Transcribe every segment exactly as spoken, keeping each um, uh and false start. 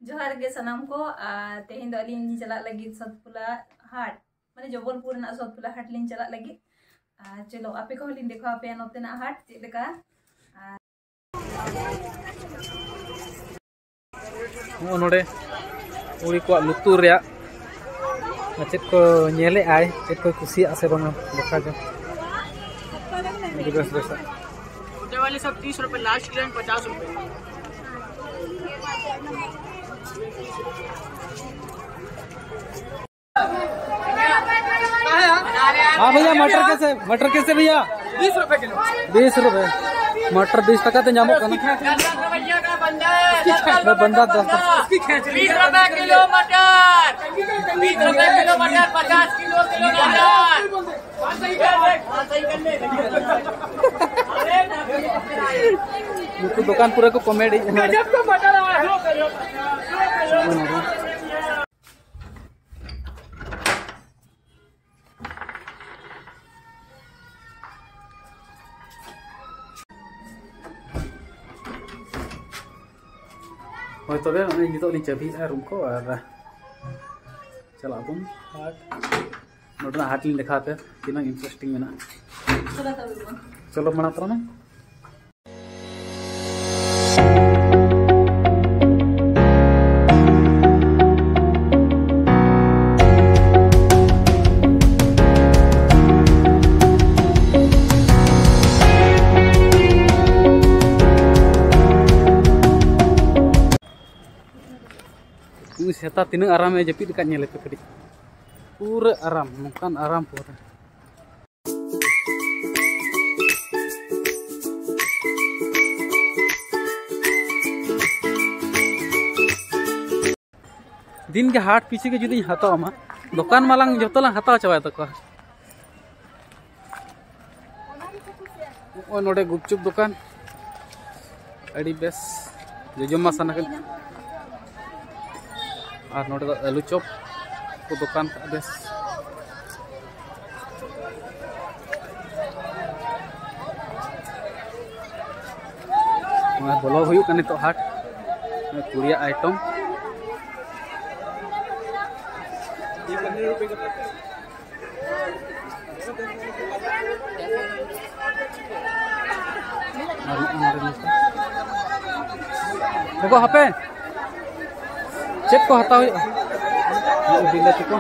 ᱡᱚᱦᱟᱨ ᱜᱮ ᱥᱟᱱᱟᱢ ᱠᱚ᱾ ᱟᱨ ᱛᱮᱦᱮᱧ ᱫᱚ ᱟᱹᱞᱤᱧ ᱞᱤᱧ ᱪᱟᱞᱟᱜ ᱞᱟᱹᱜᱤᱫ ᱥᱚᱛᱯᱩᱞᱟ ᱦᱟᱴ, ᱢᱟᱱᱮ ᱡᱚᱵᱚᱞᱯᱩᱨ ᱨᱮᱱᱟᱜ ᱥᱚᱛᱯᱩᱞᱟ ᱦᱟᱴ ᱞᱤᱧ ᱪᱟᱞᱟᱜ ᱞᱟᱹᱜᱤᱫ᱾ ᱟᱨ ᱪᱚᱞᱚ, ᱟᱯᱮ ᱠᱚᱦᱚᱸ ᱞᱤᱧ ᱫᱮᱠᱷᱟᱣ ᱟᱯᱮᱭᱟ ᱱᱚᱛᱮᱱᱟᱜ ᱦᱟᱴ ᱪᱮᱫ ᱞᱮᱠᱟ᱾ ᱟᱨ ᱱᱚᱜᱼᱚ ᱱᱚᱰᱮ ᱠᱩᱲᱤ ᱠᱚᱣᱟᱜ ᱞᱩᱛᱩᱨ ᱨᱮᱭᱟᱜ ᱪᱮᱫ ᱠᱚ ᱧᱮᱞᱮᱫ ᱟᱭ, ᱪᱮᱫ ᱠᱚᱭ ᱠᱩᱥᱤᱭᱟᱜᱼᱟ ᱥᱮ ᱵᱟᱝᱟ, ᱫᱮᱠᱷᱟ ᱡᱚᱝ᱾ ᱟᱹᱰᱤ ᱵᱮᱥ ᱵᱮᱥ᱾ छोटे वाले सब तीस रुपए, लास्ट क्लियरेंस पचास रुपए। हाँ भैया, मटर कैसे, मटर कैसे भैया? बीस रुपए किलो। बीस रुपए। मटर बीस टका तो ᱧᱟᱢᱚᱜ ᱠᱟᱱᱟ। ᱵᱟᱝ, ᱵᱟᱝ, ᱫᱚᱥ ᱴᱟᱠᱟ। ᱵᱤᱥ ᱨᱩᱯᱤᱭᱟ ᱠᱤᱞᱳ ᱢᱟᱴᱟᱨ, ᱵᱤᱥ ᱨᱩᱯᱤᱭᱟ ᱠᱤᱞᱳ ᱢᱟᱴᱟᱨ, ᱯᱚᱪᱟᱥ ᱠᱤᱞᱳ ᱠᱤᱞᱳ ᱢᱟᱴᱟᱨ᱾ ᱱᱩᱠᱩ ᱫᱚᱠᱟᱱ ᱯᱩᱨᱟᱹ ᱠᱚ ᱠᱚᱢᱮᱰᱤ ᱮᱫᱟ᱾ ᱦᱳᱭ, ᱛᱚᱵᱮ ᱱᱚᱜᱼᱚᱭ ᱱᱤᱛᱚᱜ ᱞᱤᱧ ᱪᱟᱹᱵᱤᱭᱮᱫᱼᱟ ᱨᱩᱢ ᱠᱚ ᱟᱨ ᱪᱟᱞᱟᱜ ᱟᱵᱚᱱ ᱦᱟᱴ᱾ ᱱᱚᱰᱮᱱᱟᱜ ᱦᱟᱴ ᱞᱤᱧ ᱫᱮᱠᱷᱟᱣ ᱟᱯᱮᱭᱟ, ᱛᱤᱱᱟᱹᱜ ᱤᱱᱴᱟᱨᱮᱥᱴᱤᱝ ᱢᱮᱱᱟᱜᱼᱟ᱾ ᱪᱚᱞᱚ ᱢᱟᱲᱟᱝ ᱛᱟᱞᱟᱝ ᱢᱮ᱾ ᱩᱱᱤ ᱥᱮᱛᱟ ᱛᱤᱱᱟᱹᱜ ᱟᱨᱟᱢᱮ ᱡᱟᱹᱯᱤᱫ ᱟᱠᱟᱫ, ᱧᱮᱞᱮ ᱯᱮ ᱠᱟᱹᱴᱤᱡ, ᱯᱩᱨᱟᱹ ᱟᱨᱟᱢ, ᱱᱚᱝᱠᱟᱱ ᱟᱨᱟᱢ ᱯᱩᱨᱟᱹ᱾ ᱫᱤᱱ ᱜᱮ ᱦᱟᱴ ᱯᱤᱪᱷᱩ ᱜᱮ ᱡᱩᱫᱤᱧ ᱦᱟᱛᱟᱣᱟ ᱢᱟ, ᱫᱚᱠᱟᱱ ᱢᱟᱞᱟᱝ ᱡᱚᱛᱚ ᱞᱟᱝ ᱦᱟᱛᱟᱣ ᱪᱟᱵᱟᱭ ᱛᱟᱠᱚᱣᱟ᱾ ᱱᱚᱜᱼᱚᱭ ᱱᱚᱰᱮ ᱜᱩᱯᱪᱩᱯ ᱫᱚᱠᱟᱱ, ᱟᱹᱰᱤ ᱵᱮᱥ, ᱡᱚᱡᱚᱢ ᱢᱟ ᱥᱟᱱᱟ ᱠᱟᱱᱟ᱾ ᱟᱨ ᱱᱚᱰᱮ ᱫᱚ ᱟᱹᱞᱩ ᱪᱚᱯ ᱠᱚ ᱫᱚᱠᱟᱱ ᱠᱟᱜᱼᱟ ᱵᱮᱥ᱾ ᱱᱚᱜᱼᱚᱭ ᱵᱚᱞᱚ ᱦᱩᱭᱩᱜ ᱠᱟᱱᱟ ᱱᱤᱛᱚᱜ ᱦᱟᱴ, ᱠᱩᱲᱤᱭᱟᱜ ᱟᱭᱴᱮᱢ᱾ ᱜᱚᱜᱚ, ᱦᱟᱯᱮ, ᱪᱮᱫ ᱠᱚ ᱦᱟᱛᱟᱣ ᱦᱩᱭᱩᱜᱼᱟ? ᱵᱤᱞᱟᱹᱛᱤ ᱠᱚ᱾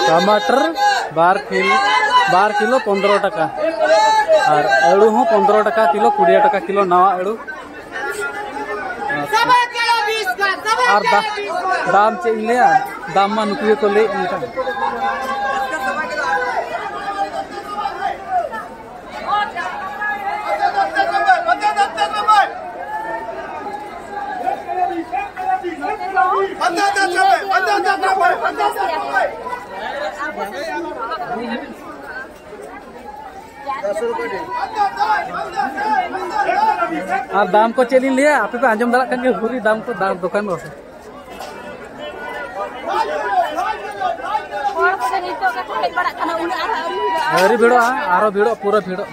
ᱴᱟᱢᱟᱴᱟᱨ ᱵᱟᱨ ᱠᱤᱞᱳ, ᱵᱟᱨ ᱠᱤᱞᱳ ᱯᱚᱱᱫᱽᱨᱚ ᱴᱟᱠᱟ, ᱟᱨ ᱟᱹᱞᱩ ᱦᱚᱸ ᱯᱚᱱᱫᱽᱨᱚ ᱴᱟᱠᱟ ᱠᱤᱞᱳ, ᱠᱩᱲᱤ ᱴᱟᱠᱟ ᱠᱤᱞᱳ ᱱᱟᱣᱟ ᱟᱹᱞᱩ᱾ ᱟᱨ ᱫᱟ-, ᱫᱟᱢ ᱪᱮᱫ ᱤᱧ ᱞᱟᱹᱭᱟ, ᱫᱟᱢ ᱢᱟ ᱱᱩᱠᱩ ᱜᱮᱠᱚ ᱞᱟᱹᱭᱮᱫ ᱱᱮᱛᱟᱨ᱾ ᱟᱨ ᱫᱟᱢ ᱠᱚ ᱪᱮᱫ ᱞᱤᱧ ᱞᱟᱹᱭᱟ, ᱟᱯᱮ ᱯᱮ ᱟᱸᱡᱚᱢ ᱫᱟᱲᱮᱭᱟᱜ ᱠᱟᱱ ᱜᱮᱭᱟ, ᱵᱷᱩᱨᱤ ᱫᱟᱢ ᱠᱚ, ᱫᱟᱢ ᱫᱚᱠᱟᱱ ᱨᱮ᱾ ᱦᱚᱲ ᱠᱚᱫᱚ ᱱᱤᱛᱚᱜ ᱠᱟᱛᱮ ᱦᱮᱡ ᱵᱟᱲᱟᱜ ᱠᱟᱱᱟ, ᱩᱱᱟᱹᱜ ᱟᱨᱦᱚᱸ ᱟᱹᱣᱨᱤ ᱦᱩᱭᱩᱜᱼᱟ᱾ ᱟᱹᱣᱨᱤ ᱵᱷᱤᱲᱚᱜᱼᱟ, ᱟᱨᱦᱚᱸ ᱵᱷᱤᱲᱚᱜᱼᱟ, ᱯᱩᱨᱟᱹ ᱵᱷᱤᱲᱚᱜ᱾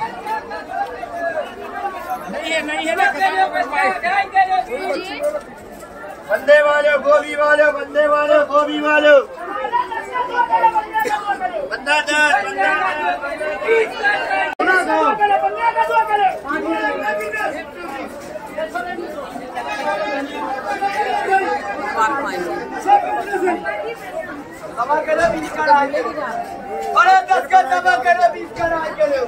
वंदे मातरम, गोभी वालो, वंदे मातरम, गोभी वालो। वंदे मातरम, वंदे मातरम। अरे दस का जमा करो, बीस का ना करो।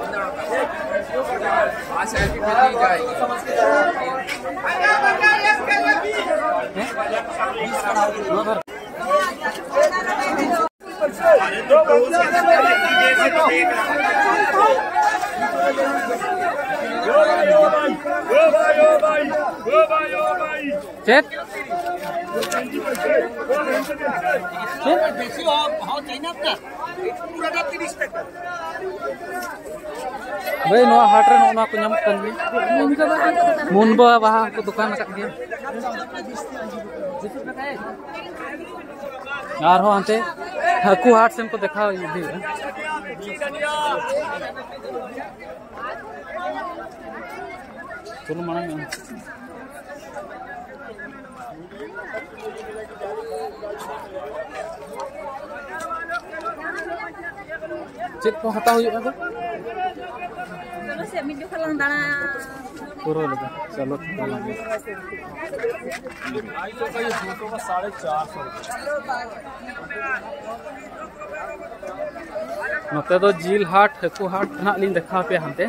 ᱪᱮᱫ? ᱪᱮᱫ? ᱵᱷᱟᱹᱭ, ᱱᱚᱣᱟ ᱦᱟᱴ ᱨᱮ ᱱᱚᱜᱼᱚ ᱱᱚᱣᱟ ᱠᱚ ᱧᱟᱢᱚᱜ ᱠᱟᱱ ᱜᱮᱭᱟ᱾ ᱢᱩᱱᱵᱟ ᱵᱟᱦᱟ ᱦᱚᱸᱠᱚ ᱫᱚᱠᱟᱱ ᱟᱠᱟᱫ ᱜᱮᱭᱟ᱾ ᱟᱨᱦᱚᱸ ᱦᱟᱱᱛᱮ ᱦᱟᱹᱠᱩ ᱦᱟᱴ ᱥᱮᱱ ᱠᱚ ᱫᱮᱠᱷᱟᱣ ᱤᱫᱤᱭᱮᱫᱟ᱾ ᱯᱩᱨᱟᱹ ᱢᱟᱲᱟᱝ ᱮᱢ᱾ ᱪᱮᱫ ᱠᱚ ᱦᱟᱛᱟᱣ ᱦᱩᱭᱩᱜᱼᱟ ᱜᱚ? ᱪᱚᱞᱚ ᱥᱮ, ᱢᱤᱫ ᱡᱚᱠᱷᱟ ᱞᱟᱝ ᱫᱟᱬᱟ᱾ ᱯᱩᱨᱟᱹ ᱞᱮᱠᱟ᱾ ᱪᱚᱞᱚ, ᱪᱚᱞᱚ᱾ ᱱᱚᱛᱮ ᱫᱚ ᱡᱤᱞ ᱦᱟᱴ, ᱦᱟᱹᱠᱩ ᱦᱟᱴ ᱱᱟᱦᱟᱜ ᱞᱤᱧ ᱫᱮᱠᱷᱟᱣ ᱟᱯᱮᱭᱟ ᱦᱟᱱᱛᱮ᱾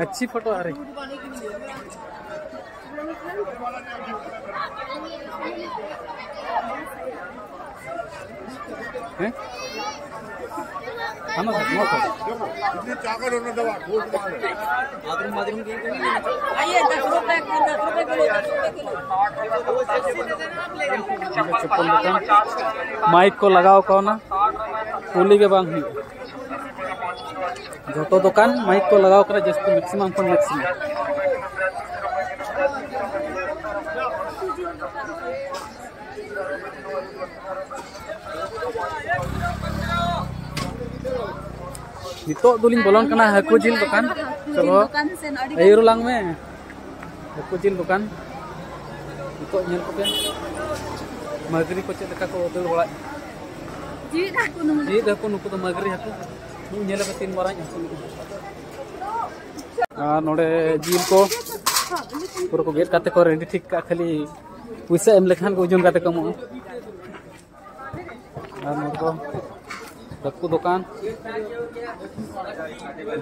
अच्छी फोटो आ रही। हैं? हाँ ना, हाँ ना। आइए, दस रुपए, दस रुपए किलो, दस रुपए किलो। ᱪᱚᱯᱯᱚᱞ ᱫᱚᱠᱟᱱ, ᱢᱟᱭᱤᱠ ᱠᱚ ᱞᱟᱜᱟᱣ ᱠᱟᱣᱱᱟ, ᱠᱩᱞᱤ ᱜᱮ ᱵᱟᱝ ᱦᱩᱭᱩᱜᱼᱟ᱾ ᱡᱚᱛᱚ ᱫᱚᱠᱟᱱ ᱢᱟᱭᱤᱠ ᱠᱚ ᱞᱟᱜᱟᱣ ᱠᱟᱱᱟ, ᱡᱟᱹᱥᱛᱤ maximum ᱠᱷᱚᱱ maximum᱾ ᱱᱤᱛᱚᱜ ᱫᱚᱞᱤᱧ ᱵᱚᱞᱚᱱ ᱠᱟᱱᱟ ᱦᱟᱹᱠᱩ ᱡᱤᱞ ᱫᱚᱠᱟᱱ᱾ ᱪᱚᱞᱚ, ᱫᱚᱠᱟᱱ ᱥᱮᱱ ᱟᱹᱰᱤ ᱟᱹᱭᱩᱨ ᱞᱟᱝ ᱢᱮ᱾ ᱦᱟᱹᱠᱩ ᱡᱤᱞ ᱫᱚᱠᱟᱱ᱾ ᱱᱤᱛᱚᱜ ᱧᱮᱞ ᱠᱚᱯᱮ, ᱢᱟᱹᱜᱽᱨᱤ ᱠᱚ ᱪᱮᱫ ᱞᱮᱠᱟ ᱠᱚ ᱫᱟᱹᱲ ᱵᱟᱲᱟᱭᱮᱫ᱾ ᱡᱤᱣᱮᱫ ᱦᱟᱹᱠᱩ ᱱᱩᱱᱟᱹᱜ᱾ ᱡᱤᱣᱮᱫ ᱦᱟᱹᱠᱩ, ᱱᱩᱠᱩ ᱫᱚ ᱢᱟᱹᱜᱽᱨᱤ ᱦᱟᱹᱠᱩ᱾ ᱱᱩᱭ ᱧᱮᱞ ᱠᱟᱛᱮ ᱛᱤᱱ ᱢᱟᱨᱟᱝ ᱦᱟᱹᱠᱩ ᱱᱩᱠᱩ᱾ ᱟᱨ ᱱᱚᱰᱮ ᱡᱤᱞ ᱠᱚ ᱯᱩᱨᱟᱹ ᱠᱚ ᱜᱮᱫ ᱠᱟᱛᱮ ᱠᱚ ᱨᱮᱰᱤ ᱴᱷᱤᱠ ᱠᱟᱜᱼᱟ, ᱠᱷᱟᱹᱞᱤ ᱯᱚᱭᱥᱟ ᱮᱢ ᱞᱮᱠᱷᱟᱱ ᱜᱮ ᱳᱡᱚᱱ ᱠᱟᱛᱮ ᱠᱚ ᱮᱢᱚᱜᱼᱟ᱾ ᱟᱨ ᱱᱚᱰᱮ ᱫᱚ ᱦᱟᱹᱠᱩ ᱫᱚᱠᱟᱱ,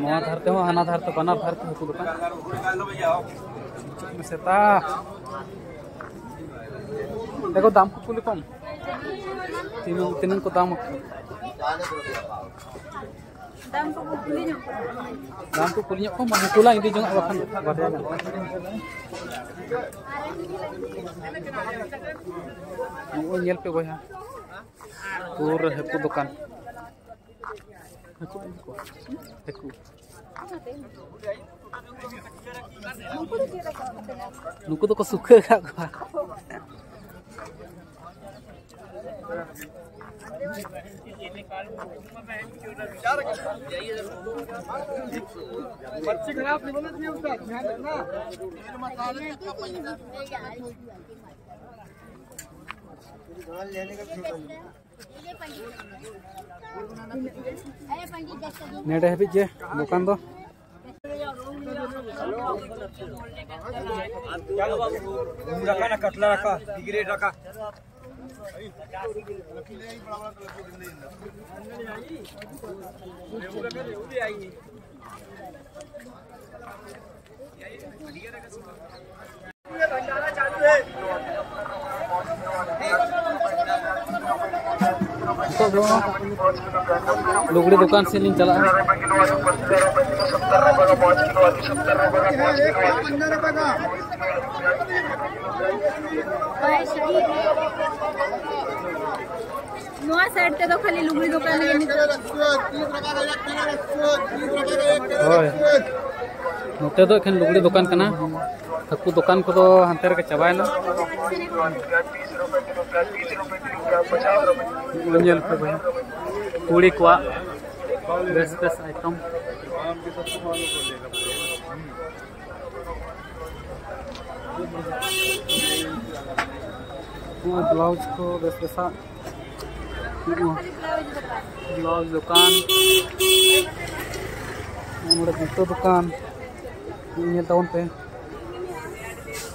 ᱱᱚᱣᱟ ᱫᱷᱟᱨᱮ ᱛᱮᱦᱚᱸ ᱦᱟᱱᱟ ᱫᱷᱟᱨᱮ ᱛᱮ, ᱵᱟᱱᱟᱨ ᱫᱷᱟᱨᱮ ᱛᱮ ᱦᱟᱹᱠᱩ ᱫᱚᱠᱟᱱ᱾ ᱥᱮᱛᱟ, ᱫᱮᱠᱷᱚ ᱫᱟᱢ ᱠᱚ ᱠᱩᱞᱤ ᱠᱚᱢ, ᱛᱤᱱᱟᱹᱝ, ᱛᱤᱱᱟᱹᱝ ᱠᱚ ᱫᱟᱢ ᱟᱠᱚ᱾ ᱫᱟᱢ ᱠᱚ ᱠᱩᱞᱤ ᱧᱚᱜ ᱠᱚᱣᱟ᱾ ᱫᱟᱢ ᱠᱚ ᱠᱩᱞᱤ ᱧᱚᱜ ᱠᱚᱣᱟ, ᱢᱟ ᱦᱟᱹᱠᱩ ᱞᱟᱝ ᱤᱫᱤ ᱡᱚᱝᱟᱜᱼᱟ ᱵᱟᱠᱷᱟᱱ ᱵᱟᱨᱭᱟ ᱜᱟᱱ᱾ ᱱᱚᱜᱼᱚᱭ ᱧᱮᱞ ᱯᱮ ᱵᱚᱭᱦᱟ, ᱯᱩᱨᱟᱹ ᱦᱟᱹᱠᱩ ᱫᱚᱠᱟᱱ᱾ ᱦᱟᱹᱠᱩ, ᱦᱟᱹᱠᱩ᱾ ᱱᱩᱠᱩ ᱫᱚᱠᱚ ᱥᱩᱠᱷᱟᱹ ᱟᱠᱟᱫ ᱠᱚᱣᱟ᱾ ᱱᱮᱰᱮ ᱦᱟᱹᱵᱤᱡ ᱜᱮ ᱫᱚᱠᱟᱱ ᱫᱚ᱾ ᱨᱟᱠᱟ ᱱᱟ, ᱠᱟᱛᱞᱟ ᱨᱟᱠᱟ, ᱵᱤᱜᱽᱨᱮᱰ ᱨᱟᱠᱟ᱾ ᱱᱤᱛᱚᱜ ᱫᱚ ᱞᱩᱜᱽᱲᱤ ᱫᱚᱠᱟᱱ ᱥᱮᱫ ᱞᱤᱧ ᱪᱟᱞᱟᱜᱼᱟ᱾ ᱱᱚᱣᱟ ᱥᱟᱭᱤᱰ ᱛᱮᱫᱚ ᱠᱷᱟᱹᱞᱤ ᱞᱩᱜᱽᱲᱤ ᱫᱚᱠᱟᱱ ᱜᱮ ᱢᱮᱱᱟᱜᱼᱟ᱾ ᱦᱳᱭ, ᱱᱚᱛᱮ ᱫᱚ ᱮᱠᱷᱮᱱ ᱞᱩᱜᱽᱲᱤ ᱫᱚᱠᱟᱱ ᱠᱟᱱᱟ᱾ ᱦᱟᱹᱠᱩ ᱫᱚᱠᱟᱱ ᱠᱚᱫᱚ ᱦᱟᱱᱛᱮ ᱨᱮᱜᱮ ᱪᱟᱵᱟᱭᱮᱱᱟ᱾ ᱧᱮᱞ ᱯᱮ ᱵᱚᱭᱦᱟ, ᱠᱩᱲᱤ ᱠᱚᱣᱟᱜ ᱵᱮᱥ ᱵᱮᱥ ᱟᱭᱴᱮᱢ᱾ ᱱᱚᱣᱟ ᱵᱞᱟᱣᱩᱡᱽ ᱠᱚ ᱵᱮᱥ ᱵᱮᱥᱟᱜ᱾ ᱱᱚᱣᱟ ᱵᱞᱟᱣᱩᱡᱽ ᱫᱚᱠᱟᱱ, ᱱᱚᱰᱮ ᱡᱩᱛᱟᱹ ᱫᱚᱠᱟᱱ, ᱧᱮᱞ ᱛᱟᱵᱚᱱ ᱯᱮ᱾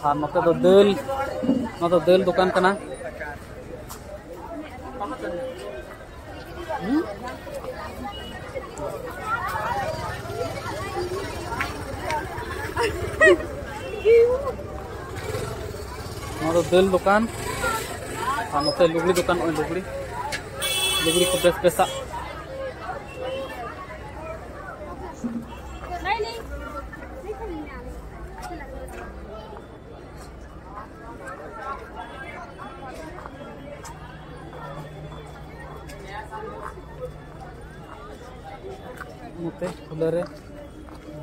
ᱟᱨ ᱱᱚᱛᱮ ᱫᱚ ᱫᱟᱹᱞ, ᱱᱚᱣᱟ ᱫᱚ ᱫᱟᱹᱞ ᱫᱚᱠᱟᱱ ᱠᱟᱱᱟ᱾ ᱱᱚᱣᱟ ᱫᱚ ᱫᱟᱹᱞ ᱫᱚᱠᱟᱱ, ᱟᱨ ᱱᱚᱛᱮ ᱞᱩᱜᱽᱲᱤ ᱫᱚᱠᱟᱱ, ᱱᱚᱜᱼᱚᱭ ᱞᱩᱜᱽᱲᱤ, ᱞᱩᱜᱽᱲᱤ ᱠᱚ ᱵᱮᱥ ᱵᱮᱥᱟᱜ᱾ ᱱᱚᱛᱮ ᱠᱷᱩᱞᱟᱹ ᱨᱮ,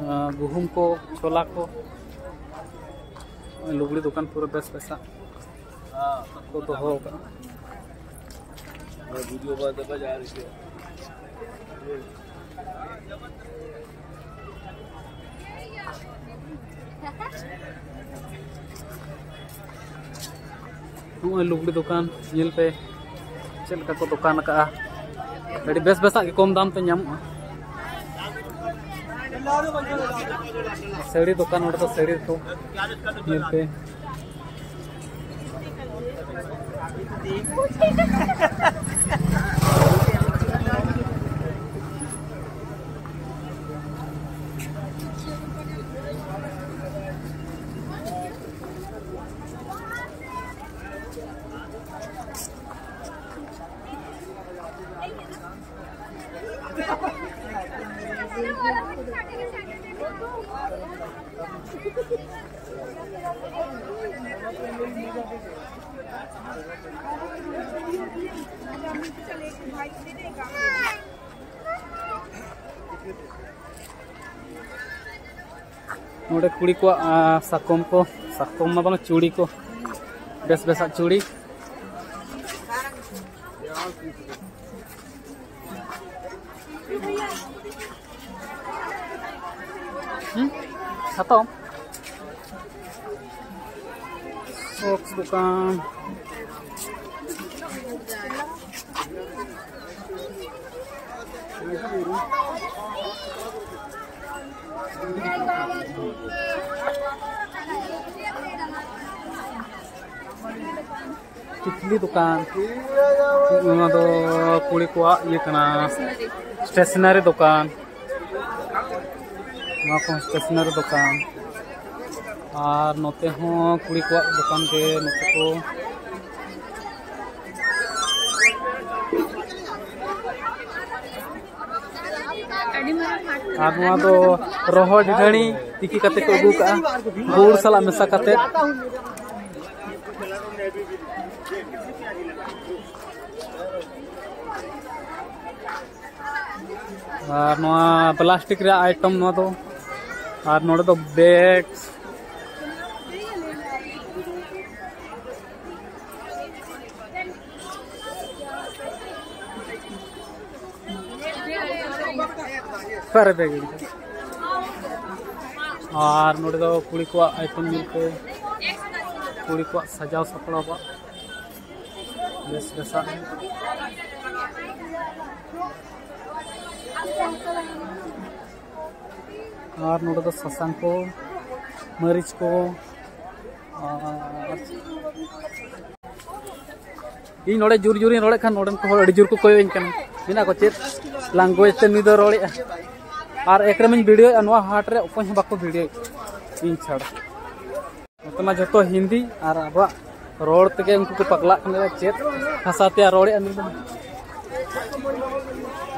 ᱟᱸ, ᱜᱩᱦᱩᱢ ᱠᱚ, ᱪᱷᱚᱞᱟ ᱠᱚ, ᱞᱩᱜᱽᱲᱤ ᱫᱚᱠᱟᱱ ᱯᱩᱨᱟᱹ ᱵᱮᱥ ᱵᱮᱥᱟᱜ ᱠᱚ ᱫᱚᱦᱚ ᱟᱠᱟᱫᱼᱟ᱾ वीडियो बंद, बजा रही है। ᱱᱚᱜᱼᱚᱭ ᱞᱩᱜᱽᱲᱤ ᱫᱚᱠᱟᱱ ᱧᱮᱞ ᱯᱮ, ᱪᱮᱫ ᱞᱮᱠᱟ ᱠᱚ ᱫᱚᱠᱟᱱ ᱟᱠᱟᱫᱼᱟ᱾ ᱟᱹᱰᱤ ᱵᱮᱥ ᱵᱮᱥᱟᱜ ᱜᱮ ᱠᱚᱢ ᱫᱟᱢ ᱛᱮ ᱧᱟᱢᱚᱜᱼᱟ᱾ ᱥᱟᱹᱲᱤ ᱫᱚᱠᱟᱱ, ᱱᱚᱰᱮ ᱫᱚ ᱥᱟᱹᱲᱤ ᱠᱚ ᱧᱮᱞ ᱯᱮ᱾ ᱱᱚᱰᱮ ᱠᱩᱲᱤ ᱠᱚᱣᱟᱜ, ᱟᱸ, ᱥᱟᱠᱚᱢ ᱠᱚ, ᱥᱟᱠᱚᱢ ᱢᱟ ᱵᱟᱝ, ᱪᱩᱲᱤ ᱠᱚ, ᱵᱮᱥ ᱵᱮᱥᱟᱜ ᱪᱩᱲᱤ᱾ ᱦᱩᱸ? ᱦᱟᱛᱟᱣ? ᱥᱚᱠᱥ ᱫᱚᱠᱟᱱ᱾ ᱠᱤᱪᱷᱞᱤ ᱫᱚᱠᱟᱱ᱾ ᱱᱚᱣᱟ ᱫᱚ ᱠᱩᱲᱤ ᱠᱚᱣᱟᱜ ᱤᱭᱟᱹ ᱠᱟᱱᱟ, ᱥᱴᱮᱥᱚᱱᱟᱨᱤ ᱫᱚᱠᱟᱱ᱾ ᱱᱚᱣᱟ ᱠᱚᱦᱚᱸ ᱥᱴᱮᱥᱚᱱᱟᱨᱤ ᱫᱚᱠᱟᱱ᱾ ᱟᱨ ᱱᱚᱛᱮ ᱦᱚᱸ ᱠᱩᱲᱤ ᱠᱚᱣᱟᱜ ᱫᱚᱠᱟᱱ ᱜᱮ, ᱱᱚᱛᱮ ᱠᱚ᱾ ᱟᱨ ᱱᱚᱣᱟ ᱫᱚ ᱨᱚᱦᱚᱲ ᱰᱤᱰᱷᱟᱹᱲᱤ ᱛᱤᱠᱤ ᱠᱟᱛᱮ ᱠᱚ ᱟᱹᱜᱩ ᱠᱟᱜᱼᱟ, ᱜᱩᱲ ᱥᱟᱞᱟᱜ ᱢᱮᱥᱟ ᱠᱟᱛᱮ᱾ ᱟᱨ ᱱᱚᱣᱟ ᱯᱞᱟᱥᱴᱤᱠ ᱨᱮᱭᱟᱜ ᱟᱭᱴᱮᱢ ᱱᱚᱣᱟ ᱫᱚ᱾ ᱟᱨ ᱱᱚᱰᱮ ᱫᱚ ᱵᱮᱜᱽ᱾ ᱚᱠᱟᱨᱮ ᱵᱮᱜᱽ ᱤᱫᱤ ᱠᱟᱜᱼᱟ? ᱟᱨ ᱱᱚᱰᱮ ᱫᱚ ᱠᱩᱲᱤ ᱠᱚᱣᱟᱜ ᱟᱭᱴᱮᱢ ᱧᱮᱞ ᱯᱮ, ᱠᱩᱲᱤ ᱠᱚᱣᱟᱜ ᱥᱟᱡᱟᱣ ᱥᱟᱯᱲᱟᱣ ᱠᱚᱣᱟᱜ ᱵᱮᱥ ᱵᱮᱥᱟᱜ᱾ ᱟᱨ ᱱᱚᱰᱮ ᱫᱚ ᱥᱟᱥᱟᱝ ᱠᱚ, ᱢᱟᱹᱨᱤᱪ ᱠᱚ, ᱟᱨ ᱤᱧ ᱱᱚᱰᱮ ᱡᱳᱨ ᱡᱳᱨᱤᱧ ᱨᱚᱲᱮᱫ ᱠᱷᱟᱱ ᱱᱚᱰᱮᱱ ᱠᱚ ᱦᱚᱲ ᱟᱹᱰᱤ ᱡᱳᱨ ᱠᱚ ᱠᱚᱭᱚᱜ ᱤᱧ ᱠᱟᱱᱟ᱾ ᱢᱮᱱᱟ ᱠᱚ, "ᱪᱮᱫ ᱞᱟᱝᱜᱩᱭᱮᱡᱽ ᱛᱮ ᱱᱩᱭ ᱫᱚ ᱨᱚᱲᱮᱫᱼᱟ?" ᱟᱨ ᱮᱠᱨᱮᱢᱤᱧ ᱵᱷᱤᱰᱤᱭᱳᱭᱮᱫᱼᱟ, ᱱᱚᱣᱟ ᱦᱟᱴ ᱨᱮ ᱚᱠᱚᱭ ᱦᱚᱸ ᱵᱟᱠᱚ ᱵᱷᱤᱰᱤᱭᱳᱭᱮᱫ ᱤᱧ ᱪᱷᱟᱲᱟ᱾ ᱱᱚᱛᱮ ᱢᱟ ᱡᱚᱛᱚ ᱦᱤᱱᱫᱤ, ᱟᱨ ᱟᱵᱚᱣᱟᱜ ᱨᱚᱲ ᱛᱮᱜᱮ ᱩᱱᱠᱩ ᱠᱚ ᱯᱟᱜᱽᱞᱟᱜ ᱠᱟᱱᱟ᱾ ᱪᱮᱫ ᱵᱷᱟᱥᱟ ᱛᱮ ᱨᱚᱲᱮᱫᱼᱟ ᱱᱩᱭ ᱫᱚ?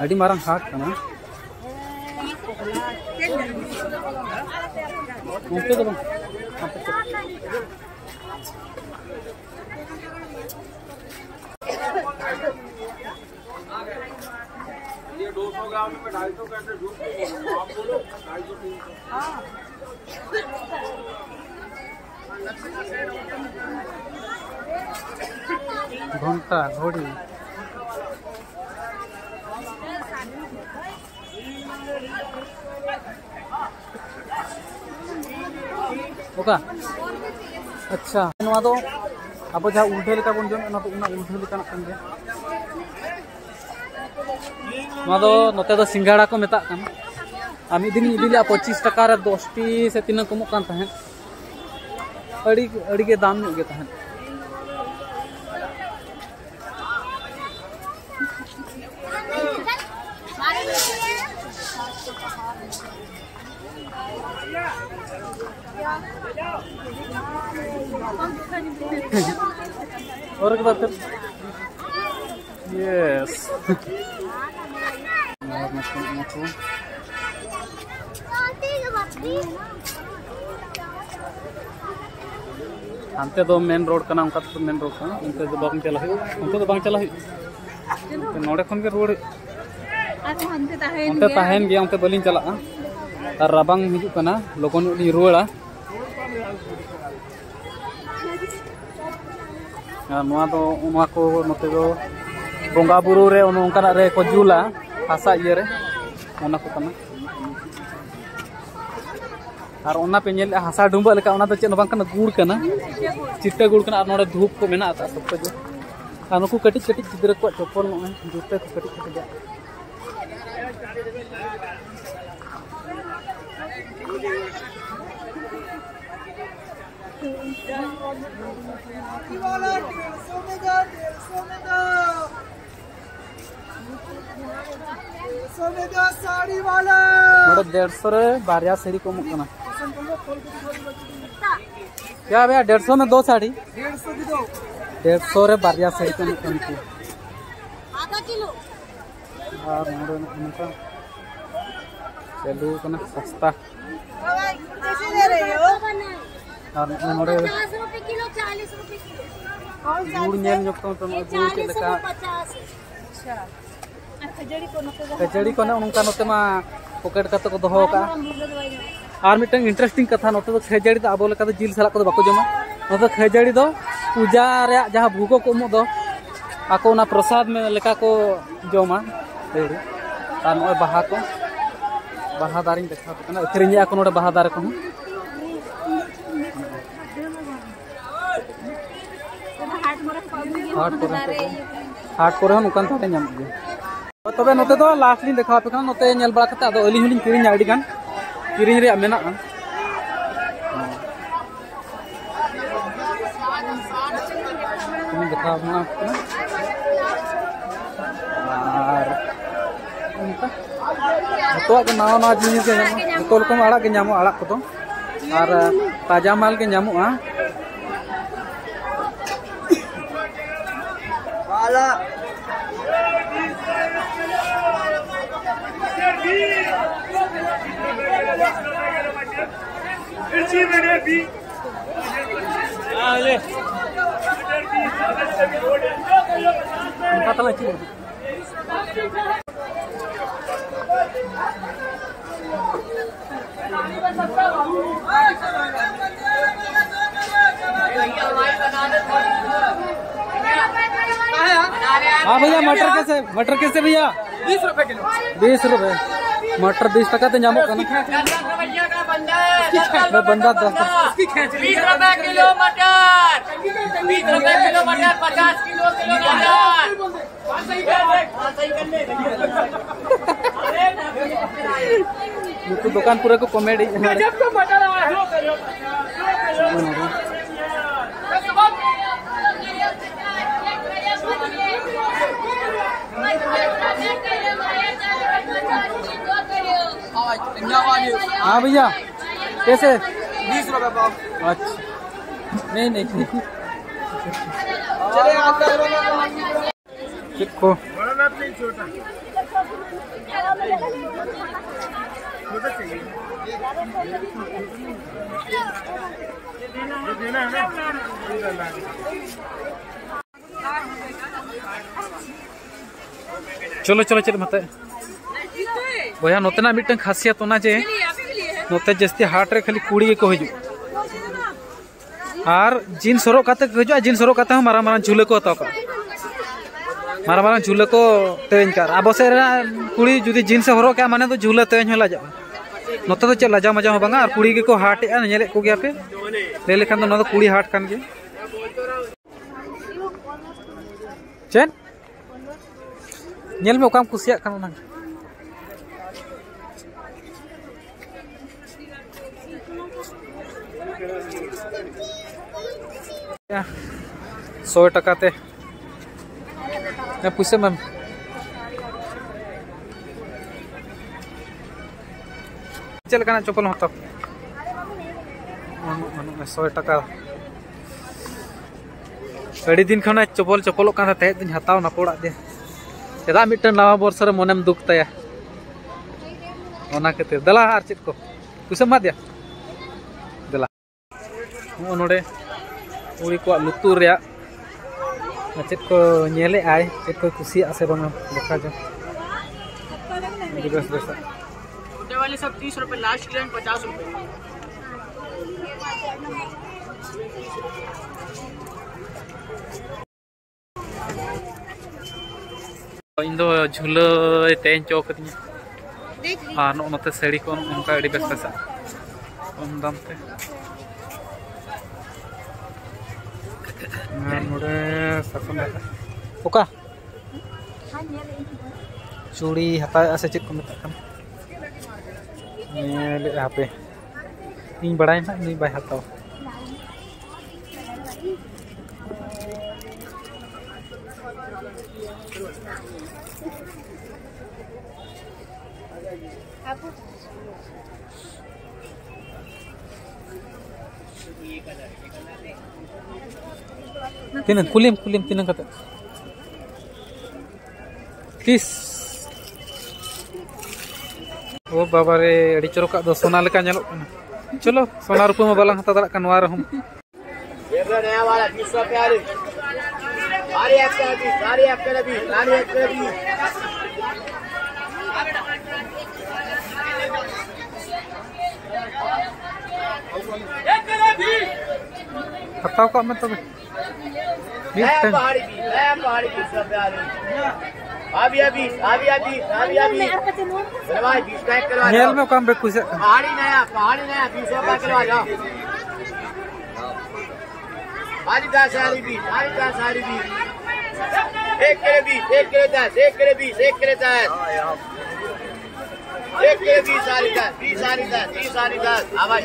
ᱟᱹᱰᱤ ᱢᱟᱨᱟᱝ ᱦᱟᱴ ᱠᱟᱱᱟ᱾ ᱚᱱᱛᱮ ᱫᱚ ᱵᱟᱝ, ᱟᱯᱮ ᱥᱮᱫ᱾ ये दो सौ ग्राम में ढाई सौ कैसे झूठ बोल रहे हो? आप बोलो, ढाई सौ, तीन सौ। घंटा घड़ी। ᱚᱠᱟ? ᱟᱪᱪᱷᱟ, ᱱᱚᱣᱟ ᱫᱚ ᱟᱵᱚ ᱡᱟᱦᱟᱸ ᱩᱞᱰᱷᱟᱹ ᱞᱮᱠᱟ ᱵᱚᱱ ᱡᱚᱢᱮᱫ, ᱚᱱᱟ ᱫᱚ ᱚᱱᱟ ᱩᱞᱰᱷᱟᱹ ᱞᱮᱠᱟᱱᱟᱜ ᱠᱟᱱ ᱜᱮᱭᱟ᱾ ᱱᱚᱣᱟ ᱫᱚ ᱱᱚᱛᱮ ᱫᱚ ᱥᱤᱸᱜᱟᱲᱟ ᱠᱚ ᱢᱮᱛᱟᱜ ᱠᱟᱱᱟ᱾ ᱟᱨ ᱢᱤᱫ ᱫᱤᱱ ᱤᱧ ᱤᱫᱤ ᱞᱮᱫᱼᱟ, ᱯᱚᱸᱪᱤᱥ ᱴᱟᱠᱟ ᱨᱮ ᱫᱚᱥᱴᱤ ᱥᱮ ᱛᱤᱱᱟᱹᱜ ᱠᱚ ᱮᱢᱚᱜ ᱠᱟᱱ ᱛᱟᱦᱮᱸᱫ᱾ ᱟᱹᱰᱤ, ᱟᱹᱰᱤ ᱜᱮ ᱫᱟᱢ ᱧᱚᱜ ᱜᱮ ᱛᱟᱦᱮᱸᱫ᱾ और एक बार फिर। यस। ᱦᱟᱱᱛᱮ ᱫᱚ ᱢᱮᱱ ᱨᱳᱰ ᱠᱟᱱᱟ, ᱚᱱᱠᱟ ᱛᱮᱫᱚ ᱢᱮᱱ ᱨᱳᱰ ᱠᱟᱱᱟ, ᱚᱱᱛᱮ ᱫᱚ ᱵᱟᱝ ᱪᱟᱞᱟᱜ ᱦᱩᱭᱩᱜᱼᱟ, ᱚᱱᱛᱮ ᱫᱚ ᱵᱟᱝ ᱪᱟᱞᱟᱜ ᱦᱩᱭᱩᱜᱼᱟ᱾ ᱱᱚᱰᱮ ᱠᱷᱚᱱ ᱜᱮ ᱨᱩᱣᱟᱹᱲ ᱦᱩᱭᱩᱜᱼᱟ᱾ ᱟᱨᱦᱚᱸ ᱦᱟᱱᱛᱮ ᱛᱟᱦᱮᱱ ᱚᱱᱛᱮ ᱜᱮᱭᱟ᱾ ᱛᱟᱦᱮᱱ ᱜᱮᱭᱟ, ᱚᱱᱛᱮ ᱵᱟᱹᱞᱤᱧ ᱪᱟᱞᱟᱜᱼᱟ᱾ ᱟᱨ ᱨᱟᱵᱟᱝ ᱦᱤᱡᱩᱜ ᱠᱟᱱᱟ, ᱞᱚᱜᱚᱱ ᱧᱚᱜ ᱞᱤᱧ ᱨᱩᱣᱟᱹᱲᱟ᱾ ᱟᱨ ᱱᱚᱣᱟ ᱫᱚ, ᱱᱚᱣᱟ ᱠᱚ ᱱᱚᱛᱮ ᱫᱚ ᱵᱚᱸᱜᱟ ᱵᱩᱨᱩ ᱨᱮ ᱚᱱᱮ ᱚᱱᱠᱟᱱᱟᱜ ᱨᱮ ᱠᱚ ᱡᱩᱞᱟ, ᱦᱟᱥᱟ ᱤᱭᱟᱹ ᱨᱮ᱾ ᱚᱱᱟ ᱠᱚ ᱠᱟᱱᱟ᱾ ᱟᱨ ᱚᱱᱟ ᱯᱮ ᱧᱮᱞᱮᱫᱼᱟ ᱦᱟᱥᱟ ᱰᱩᱢᱵᱟᱹᱜ ᱞᱮᱠᱟ, ᱚᱱᱟ ᱫᱚ ᱪᱮᱫ ᱦᱚᱸ ᱵᱟᱝ ᱠᱟᱱᱟ, ᱜᱩᱲ ᱠᱟᱱᱟ, ᱪᱤᱴᱟᱹ ᱜᱩᱲ ᱠᱟᱱᱟ᱾ ᱟᱨ ᱱᱚᱰᱮ ᱫᱷᱩᱯ ᱠᱚ ᱢᱮᱱᱟᱜ ᱟᱠᱟᱫ ᱥᱚᱠᱛᱚ ᱡᱳᱨ᱾ ᱟᱨ ᱱᱩᱠᱩ ᱠᱟᱹᱴᱤᱡ ᱠᱟᱹᱴᱤᱡ ᱜᱤᱫᱽᱨᱟᱹ ᱠᱚᱣᱟᱜ ᱪᱚᱯᱯᱚᱞ, ᱱᱚᱜᱼᱚᱭ ᱡᱩᱛᱟᱹ ᱠᱚ ᱠᱟᱹᱴᱤᱡ ᱠᱟᱹᱴᱤᱡᱟᱜ᱾ ᱱᱚᱰᱮ ᱰᱮᱲᱥᱚ ᱨᱮ ᱵᱟᱨᱭᱟ ᱥᱟᱹᱲᱤ ᱠᱚ ᱮᱢᱚᱜ ᱠᱟᱱᱟ᱾ क्या भैया, डेढ़ सौ में दो साड़ी? डेढ़ सौ ᱨᱮ ᱵᱟᱨᱭᱟ ᱥᱟᱹᱲᱤ ᱠᱚ ᱮᱢᱚᱜ ᱠᱟᱱᱟ᱾ ᱟᱨ ᱱᱚᱰᱮ ᱱᱚᱜᱼᱚ ᱱᱚᱝᱠᱟ ᱪᱟᱹᱞᱩ ᱠᱟᱱᱟ ᱥᱚᱥᱛᱟ᱾ ᱟᱨ ᱱᱚᱜᱼᱚᱭ ᱱᱚᱰᱮ ᱯᱚᱪᱟᱥ ᱨᱩᱯᱤ ᱠᱤᱞᱳ, ᱪᱟᱞᱤᱥ ᱨᱩᱯᱤ ᱠᱤᱞᱳ᱾ ᱜᱩᱲ ᱧᱮᱞ ᱧᱚᱜ ᱛᱟᱵᱚᱱ ᱯᱮ, ᱱᱚᱜᱼᱚᱭ ᱜᱩᱲ ᱪᱮᱫ ᱞᱮᱠᱟ᱾ ᱟᱪᱪᱷᱟ᱾ ᱟᱨ ᱠᱷᱟᱹᱡᱟᱹᱲᱤ ᱠᱚ ᱱᱚᱛᱮ ᱫᱚ ᱠᱷᱟᱹᱡᱟᱹᱲᱤ ᱠᱚ ᱚᱱᱮ ᱱᱚᱝᱠᱟ ᱱᱚᱛᱮ ᱢᱟ ᱯᱚᱠᱮᱴ ᱠᱟᱛᱮ ᱠᱚ ᱫᱚᱦᱚ ᱠᱟᱜᱼᱟ᱾ ᱟᱨ ᱢᱤᱫᱴᱟᱝ interesting ᱠᱟᱛᱷᱟ, ᱱᱚᱛᱮ ᱫᱚ ᱠᱷᱟᱹᱡᱟᱹᱲᱤ ᱫᱚ ᱟᱵᱚ ᱞᱮᱠᱟ ᱫᱚ ᱡᱤᱞ ᱥᱟᱞᱟᱜ ᱠᱚᱫᱚ ᱵᱟᱠᱚ ᱡᱚᱢᱟ᱾ ᱱᱚᱛᱮ ᱫᱚ ᱠᱷᱟᱹᱡᱟᱹᱲᱤ ᱫᱚ ᱯᱩᱡᱟ ᱨᱮᱭᱟᱜ ᱡᱟᱦᱟᱸ ᱵᱷᱳᱜᱽ ᱠᱚ ᱮᱢᱚᱜ ᱫᱚ, ᱟᱠᱚ ᱚᱱᱟ ᱯᱨᱚᱥᱟᱫ ᱢᱮ-, ᱞᱮᱠᱟ ᱠᱚ ᱡᱚᱢᱟ ᱠᱷᱟᱹᱡᱟᱹᱲᱤ᱾ ᱟᱨ ᱱᱚᱜᱼᱚᱭ ᱵᱟᱦᱟ ᱠᱚ, ᱵᱟᱦᱟ ᱫᱟᱨᱮᱧ ᱫᱮᱠᱷᱟᱣ ᱟᱯᱮ ᱠᱟᱱᱟ, ᱟᱹᱠᱷᱨᱤᱧᱮᱫᱼᱟ ᱠᱚ ᱱᱚᱰᱮ ᱵᱟᱦᱟ ᱫᱟᱨᱮ ᱠᱚᱦᱚᱸ᱾ ᱦᱟᱴ ᱠᱚᱨᱮ ᱦᱚᱸ ᱱᱚᱝᱠᱟᱱ ᱫᱟᱨᱮ ᱧᱟᱢᱚᱜ ᱜᱮᱭᱟ᱾ ᱛᱚᱵᱮ ᱱᱚᱛᱮ ᱫᱚ last ᱞᱤᱧ ᱫᱮᱠᱷᱟᱣ ᱟᱯᱮ ᱠᱟᱱᱟ, ᱱᱚᱛᱮ ᱧᱮᱞ ᱵᱟᱲᱟ ᱠᱟᱛᱮ ᱟᱫᱚ ᱟᱹᱞᱤᱧ ᱦᱚᱸᱞᱤᱧ ᱠᱤᱨᱤᱧᱟ, ᱟᱹᱰᱤ ᱜᱟᱱ ᱠᱤᱨᱤᱧ ᱨᱮᱭᱟᱜ ᱢᱮᱱᱟᱜᱼᱟ᱾ ᱦᱚᱸ᱾ ᱞᱤᱧ ᱫᱮᱠᱷᱟᱣ ᱟᱯᱮ ᱠᱟᱱᱟ᱾ ᱟᱨ ᱚᱱᱠᱟ ᱡᱚᱛᱚᱣᱟᱜ ᱜᱮ ᱱᱟᱣᱟ ᱱᱟᱣᱟ ᱡᱤᱱᱤᱥ ᱜᱮ ᱧᱟᱢᱚᱜᱼᱟ, ᱡᱚᱛᱚ ᱨᱚᱠᱚᱢ ᱟᱲᱟᱜ ᱜᱮ ᱧᱟᱢᱚᱜᱼᱟ, ᱟᱲᱟᱜ ᱠᱚᱫᱚ᱾ ᱟᱨ ᱛᱟᱡᱟ ᱢᱟᱞ ᱜᱮ ᱧᱟᱢᱚᱜᱼᱟ᱾ हाँ भैया, मटर कैसे, मटर कैसे भैया? बीस रुपए किलो। बीस रुपए। मटर बीस टका ᱛᱮ ᱧᱟᱢᱚᱜ ᱠᱟᱱᱟ। ᱵᱟᱱᱫᱟ ᱫᱚᱥ ᱴᱟᱠᱟ। ᱵᱤᱥ ᱨᱩᱯᱤᱭᱟ ᱠᱤᱞᱳ ᱢᱟᱴᱟᱨ, ᱵᱤᱥ ᱨᱩᱯᱤᱭᱟ ᱠᱤᱞᱳ ᱢᱟᱴᱟᱨ, ᱯᱟᱪᱟᱥ ᱠᱤᱞᱳ ᱠᱤᱞᱳ ᱢᱟᱴᱟᱨ᱾ ᱱᱩᱠᱩ ᱫᱚᱠᱟᱱ ᱯᱩᱨᱟᱹ ᱠᱚ ᱠᱚᱢᱮᱰᱤ ᱮᱫᱟ᱾ हाँ भैया, कैसे? बीस रुपए पाव। अच्छा, नहीं, नहीं। चेक को। ᱪᱚᱞᱚ, ᱪᱚᱞᱚ, ᱪᱮᱫ ᱮᱢ ᱦᱟᱛᱟᱣᱟ? ᱵᱚᱭᱦᱟ, ᱱᱚᱛᱮᱱᱟᱜ ᱢᱤᱫᱴᱟᱝ ᱠᱷᱟᱥᱤᱭᱟᱛ ᱚᱱᱟ ᱡᱮ ᱱᱚᱛᱮ ᱡᱟᱹᱥᱛᱤ ᱦᱟᱴ ᱨᱮ ᱠᱷᱟᱹᱞᱤ ᱠᱩᱲᱤ ᱜᱮᱠᱚ ᱦᱤᱡᱩᱜ᱾ ᱟᱨ ᱡᱤᱱᱥ ᱦᱚᱨᱚᱜ ᱠᱟᱛᱮ ᱠᱚ ᱦᱤᱡᱩᱜᱼᱟ, ᱡᱤᱱᱥ ᱦᱚᱨᱚᱜ ᱠᱟᱛᱮ ᱦᱚᱸ ᱢᱟᱨᱟᱝ ᱢᱟᱨᱟᱝ ᱡᱷᱩᱞᱟᱹ ᱠᱚ ᱦᱟᱛᱟᱣ ᱠᱟᱜᱼᱟ᱾ ᱢᱟᱨᱟᱝ ᱢᱟᱨᱟᱝ ᱡᱷᱩᱞᱟᱹ ᱠᱚ ᱛᱮᱣᱮᱧ ᱠᱟᱜᱼᱟ᱾ ᱟᱵᱚ ᱥᱮᱫ ᱨᱮᱱᱟᱜ ᱠᱩᱲᱤ ᱡᱩᱫᱤ ᱡᱤᱱᱥ ᱮ ᱦᱚᱨᱚᱜ ᱠᱟᱜᱼᱟ, ᱢᱟᱱᱮ ᱫᱚ ᱡᱷᱩᱞᱟᱹ ᱛᱮᱣᱮᱧ ᱦᱚᱸ ᱞᱟᱡᱟᱜᱼᱟ᱾ ᱱᱚᱛᱮ ᱫᱚ ᱪᱮᱫ ᱞᱟᱡᱟᱣ ᱢᱟᱡᱟᱣ ᱦᱚᱸ ᱵᱟᱝᱟ᱾ ᱟᱨ ᱠᱩᱲᱤ ᱜᱮᱠᱚ ᱦᱟᱴ ᱮᱜᱼᱟ, ᱧᱮᱞᱮᱫ ᱠᱚᱜᱮᱭᱟ ᱯᱮ᱾ ᱞᱟᱹᱭ ᱞᱮᱠᱷᱟᱱ ᱫᱚ ᱱᱚᱣᱟ ᱫᱚ ᱠᱩᱲᱤ ᱦᱟᱴ ᱠᱟᱱ ᱜᱮᱭᱟ᱾ ᱪᱮᱫ? ᱧᱮᱞ ᱢᱮ ᱚᱠᱟᱢ ᱠᱩᱥᱤᱭᱟᱜ ᱠᱟᱱᱟ ᱚᱱᱟ᱾ ᱥᱚᱭ ᱴᱟᱠᱟ ᱛᱮ᱾ ᱦᱮᱸ, ᱯᱩᱭᱥᱟᱹ ᱮᱢᱟᱢ᱾ ᱪᱮᱫ ᱞᱮᱠᱟᱱᱟᱜ ᱪᱚᱯᱚᱞ ᱮᱢ ᱦᱟᱛᱟᱣ? ᱵᱟᱹᱱᱩᱜ, ᱵᱟᱹᱱᱩᱜ, ᱥᱚᱭ ᱴᱟᱠᱟ᱾ ᱟᱹᱰᱤ ᱫᱤᱱ ᱠᱷᱚᱱ ᱪᱚᱯᱚᱞ ᱪᱚᱯᱚᱞᱚᱜ ᱠᱟᱱ ᱛᱟᱦᱮᱸᱫ, ᱛᱮᱦᱮᱧ ᱦᱟᱛᱟᱣ ᱱᱟᱯᱚᱲᱟᱜ ᱫᱮ᱾ ᱪᱮᱫᱟᱜ ᱢᱤᱫᱴᱟᱝ ᱱᱟᱣᱟ ᱵᱚᱨᱥᱚ ᱨᱮ ᱢᱚᱱᱮᱢ ᱫᱩᱠ ᱛᱟᱭᱟ? ᱚᱱᱟ ᱠᱷᱟᱹᱛᱤᱨ᱾ ᱫᱮᱞᱟ ᱟᱨ ᱪᱮᱫ ᱠᱚ? ᱯᱩᱭᱥᱟᱹᱢ ᱮᱢᱟ ᱫᱮᱭᱟ? ᱫᱮᱞᱟ᱾ ᱱᱚᱜᱼᱚ ᱱᱚᱰᱮ ᱠᱩᱲᱤ ᱠᱚᱣᱟᱜ ᱞᱩᱛᱩᱨ ᱨᱮᱭᱟᱜ ᱪᱮᱫ ᱠᱚ ᱧᱮᱞᱮᱫ ᱟᱭ, ᱪᱮᱫ ᱠᱚᱭ ᱠᱩᱥᱤᱭᱟᱜᱼᱟ ᱥᱮ ᱵᱟᱝᱟ, ᱫᱮᱠᱷᱟ ᱡᱚᱝ᱾ ᱟᱹᱰᱤ ᱵᱮᱥ ᱵᱮᱥᱟᱜ᱾ छोटे वाले सब तीस रुपए, लास्ट क्लियरेंस पचास रुपए। ᱤᱧ ᱫᱚ ᱡᱷᱩᱞᱟᱹᱭ ᱛᱮᱧ ᱪᱚ ᱠᱟᱹᱫᱤᱧᱟ᱾ ᱟᱨ ᱱᱚᱜᱼᱚ ᱱᱚᱛᱮ ᱥᱟᱹᱲᱤ ᱠᱚ ᱱᱚᱜᱼᱚ ᱱᱚᱝᱠᱟ ᱟᱹᱰᱤ ᱵᱮᱥ ᱵᱮᱥᱟᱜ ᱠᱚᱢ ᱫᱟᱢ ᱛᱮ᱾ ᱟᱨ ᱱᱚᱰᱮ ᱥᱟᱥᱚᱱ ᱫᱟᱠᱟ᱾ ᱚᱠᱟ? ᱪᱩᱲᱤ ᱦᱟᱛᱟᱣᱮᱫᱼᱟ ᱥᱮ ᱪᱮᱫ ᱠᱚ ᱢᱮᱛᱟᱜ ᱠᱟᱱᱟ? ᱧᱮᱞᱮᱫᱼᱟ ᱦᱟᱯᱮ, ᱤᱧ ᱵᱟᱲᱟᱭ ᱱᱟᱦᱟᱜ ᱱᱩᱭ ᱵᱟᱭ ᱦᱟᱛᱟᱣᱟ᱾ ᱛᱤᱱᱟᱹᱜ ᱠᱩᱞᱤᱢ ᱠᱩᱞᱤᱢ ᱛᱤᱱᱟᱹᱜ ᱠᱟᱛᱮ? ᱛᱤᱥ? ᱳ ᱵᱟᱵᱟ ᱨᱮ, ᱟᱹᱰᱤ ᱪᱚᱨᱚᱠᱟᱜ ᱫᱚ ᱥᱚᱱᱟ ᱞᱮᱠᱟ ᱧᱮᱞᱚᱜ ᱠᱟᱱᱟ᱾ ᱪᱚᱞᱚ, ᱥᱚᱱᱟ ᱨᱩᱯᱟᱹ ᱢᱟ ᱵᱟᱞᱟᱝ ᱦᱟᱛᱟᱣ ᱫᱟᱲᱮᱭᱟᱜ ᱠᱟᱱᱟ ᱱᱚᱣᱟ ᱨᱮᱦᱚᱸ᱾ ये बड़ा नया वाला बीस रुपया रे। साढ़े आठ का बीस, साढ़े आठ का बीस, साढ़े आठ का बीस। ᱦᱟᱛᱟᱣ ᱠᱟᱜ ᱢᱮ ᱛᱚᱵᱮ᱾ ᱱᱟᱭᱟ ᱢᱤᱫᱴᱟᱝ᱾ पहाड़ी बीस, नया पहाड़ी बीस रुपया रे। अभी अभी, अभी अभी, अभी अभी। अरे भाई, बीस का एक किलो आ ᱧᱮᱞ जाओ। ᱢᱮ ᱚᱠᱟᱢ ᱵᱮ ᱠᱩᱥᱤᱭᱟᱜ ᱠᱟᱱᱟ᱾ पहाड़ी नया, पहाड़ी नया, बीस रुपया किलो आ जाओ। साढ़े दस, साढ़े बीस, साढ़े दस, साढ़े बीस। एक किलो बीस, एक किलो दस, एक किलो बीस, एक किलो दस। एक किलो बीस, साढ़े दस, बीस, साढ़े दस, बीस, साढ़े दस। हाँ भाई,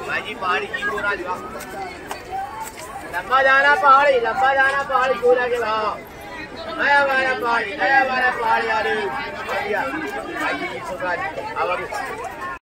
भाई जी, पहाड़ी की बोरा जो। लंबा जाना पहाड़ी, लंबा जाना पहाड़ी, बोरा के भाव। नया वाला पहाड़ी, नया वाला पहाड़ी आ रही। भैया, भाई जी, बोरा जी। हाँ भाई।